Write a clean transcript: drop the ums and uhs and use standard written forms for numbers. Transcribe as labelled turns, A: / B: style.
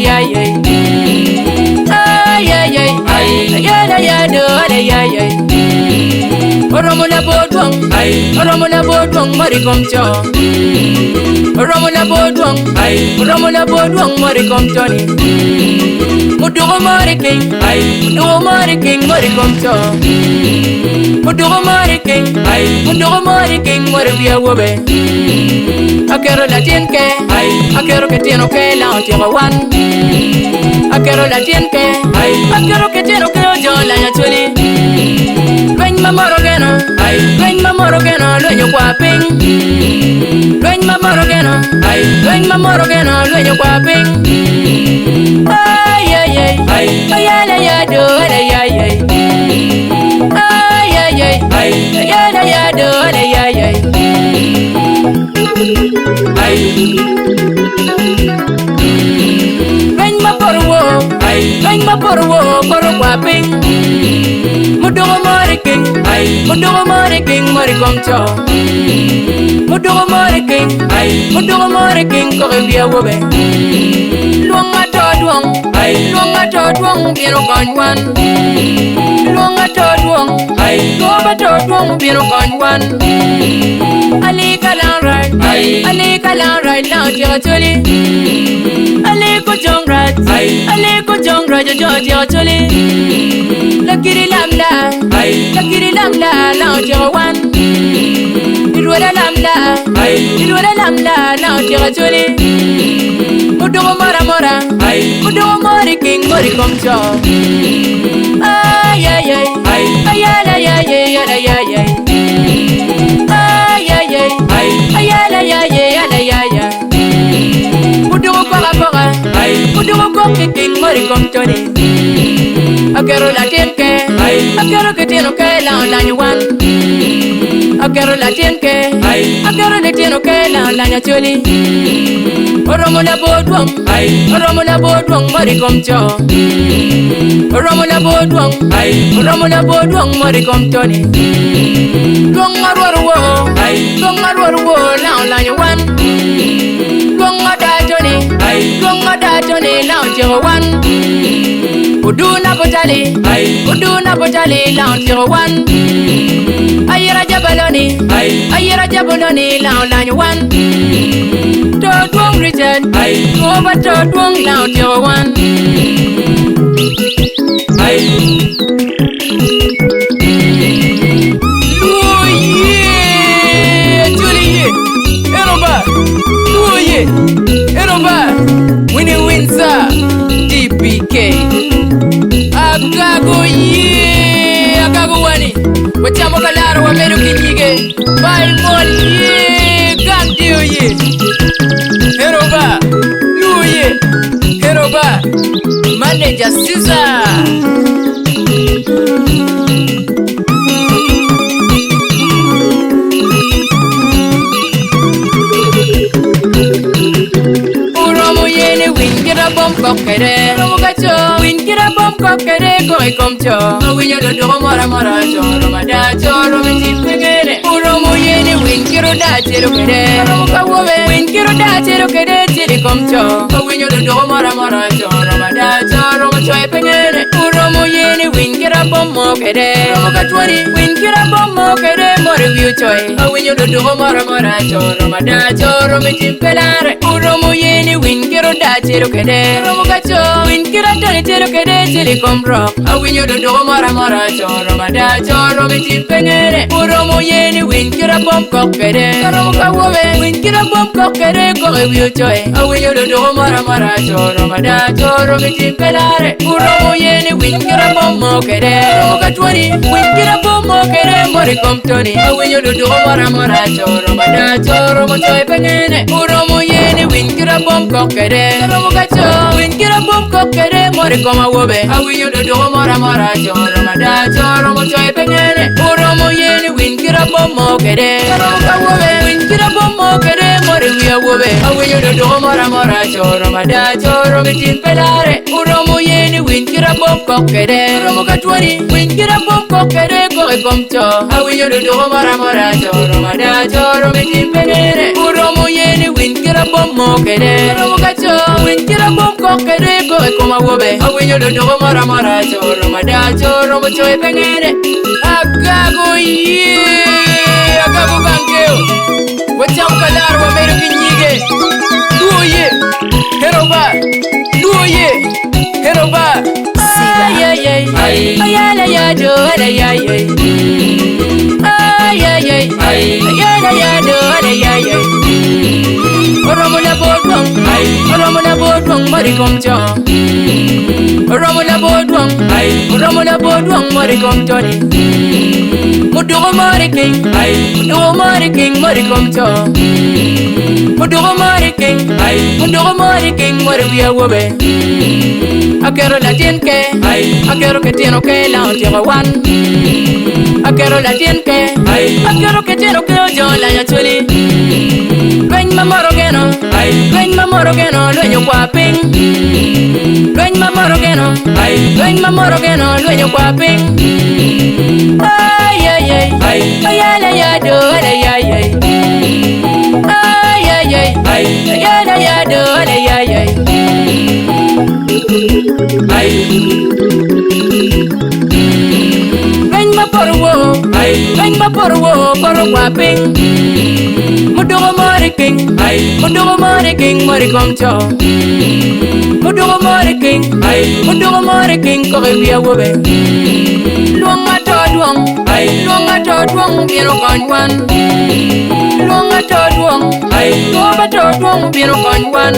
A: ay ay. Ay ay ay ay ay ay ay do ay ay ay. Oromo labo dwong, oromo labo dwong mori kom co. Oromo labo dwong, oromo labo dwong mori kom toni. Muduko mori king, muduko mori king mori kom co. Muduko mori king, muduko mori king mori wi awobe. Aketo latin ke, aketo kitino ke lango tyeko wan. Aketo latin ke, aketo kitino ke ojo lanya coli. Lweny ma moro geno, lweny ma moro geno, lweny okwa piny. Lweny ma moro geno, lweny ma moro geno, lweny okwa piny. Ay ay ay, ay ay ay ay do ay ay ay. Ay ay ay, ay ay ay ay do ay ay ay. Lweny ma poto wo, lweny ma poto wo, poto kwa piny. Muduko mori king, muduko mori king, mori kom co. Muduko mori king, muduko mori king, kok i wi awobe. Lwong ato dwong, lwong ato dwong, bino kony wan. Lwong ato dwong, lwong ato dwong, bino kony wan. Ali kalang right, Ali kalang right, lang otyeko coli. Ali ko jong right, Ali ko jong right, jo otyeko coli. Lakiri lam la, lakiri lam la, lang otyeko wan. Irweda lam la, irweda lam la, lang otyeko coli. Muduko mora mora, muduko mori king mori kom co. Ay ay ay, ay ay ay ay ay ay ay ay. Ay ay ay, ay ay ay ay ay ay ay. Muduko poka poka, muduko kok king mori kom toni. Aketo latin ke, aketo kitino ke lang olanyo wan. Aketo latin ke, aketo litino ke lang olanyo acholi. Oromo labo dwong, oromo labo dwong mori kom co. Oromo labo dwong, oromo labo dwong mori kom toni. Dwong arwor wo, dwong arwor wo lang olanyo wan. Dwong ada toni, dwong ada toni lang otyeko wan. Uduna botali, uduna botali lang otyeko wan. Ayira jabaloni, ayira jabaloni lang olanyo wan. To dwong Richard, two ba to dwong lang otyeko wan. Luo ye, acholi ye, eno ba, luo ye, eno ba, Winnie Windsor, DPK. Agago ye, agago wani, wachamo kalaro wamedo ki nyige, bai mol ye, gang dio ye. Eno ba, luo ye, eno ba, manager Caesar. Oromo yene winy kite bom kok kede Oromo ka co winy kite bom kok kede kok i kom co Awinyo doduko moro amora co romo ada co romo i tim pegene Oromo yene winy kite oda cedo kede Oromo ka wobe winy kite oda cedo kede cedo i kom co Awinyo doduko moro amora co romo ada co romo co i pegene Oromo yene winy kite bom mo kede Oromo ka twoni winy kite bom mo kede moro i wi ocoy Awinyo doduko moro amora co romo ada co romo i tim pe lare Oromo yene winy kite oda cedo kede Oromo ka co winy kite atoni cedo kede cedo i kom rok Awinyo doduko moro amora co romo ada co romo i tim pe ngene Oromo yene winy kite bom kok kede Oromo ka wobe winy kite bom kok kede kok i wi ocoy Awinyo doduko moro amora co romo ada co romo i tim pe lare Oromo yene winy kite bom mo kede Oromo ka twoni winy kite bom mo kede moro i kom toni Awinyo doduko moro amora co romo ada co romo coy pe ngene Oromo yene winy kite bom kok kede Oromo ka co winy kite bom kok kede moro i kom awobe Awinyo doduko moro amora co romo ada co romo coy pe ngene Oromo yene winy kite bom mo kede Oromo ka awobe winy kite bom mo kede moro i wi awobe Awinyo doduko moro amora co romo ada co romo i tim pe lare Oromo yene winy kite bom kok kede Oromo ka twoni winy kite bom kok kede kok i kom co Awinyo doduko moro amora co romo ada co romo i tim pe ngene Oromo yene winy kite bom mo kede Oromo ka co winy kite bom kok. kok kede kok i kom awobe. Awinyo ludoko moro amora co romo ada co romo co i pe ngene. Agago ye! Agago gang keo. Wacamo kalaro wamedo ki nyige. Luo ye! Hero ba! Luo ye! Hero ba! Ay ay ay ay ay ay ay do ay ay ay ay ay ay ay ay ay do ay ay ay Oromo labor dwong Oromo labor dwong mori kom co Oromo labor dwong Oromo labor dwong mori kom co ni Muduko mori king Muduko mori king mori kom co Muduko mori king Muduko mori king mori wi awobe Aketo latin ke Aketo ki tino ke lang otyeko wan Aketo latin ke Aketo ki tino ke ojo lanya coli Lweny ma moro geno Lweny ma moro geno lwenyo kwa piny Lweny ma moro geno Lweny ma moro geno lwenyo kwa piny Ay ay ay Ay ay ay ay do ay ay ay Ay ay ay Ay ay ay ay do ay ay ay Lweny ma poto wo, lweny ma poto wo poto kwa piny. Muduko mori king, muduko mori king mori kom co. Muduko mori king, muduko mori king kok i wi awobe. Lwong ato dwong, lwong ato dwong bino kony wan. Lwong ato dwong, lwong ato dwong bino kony wan.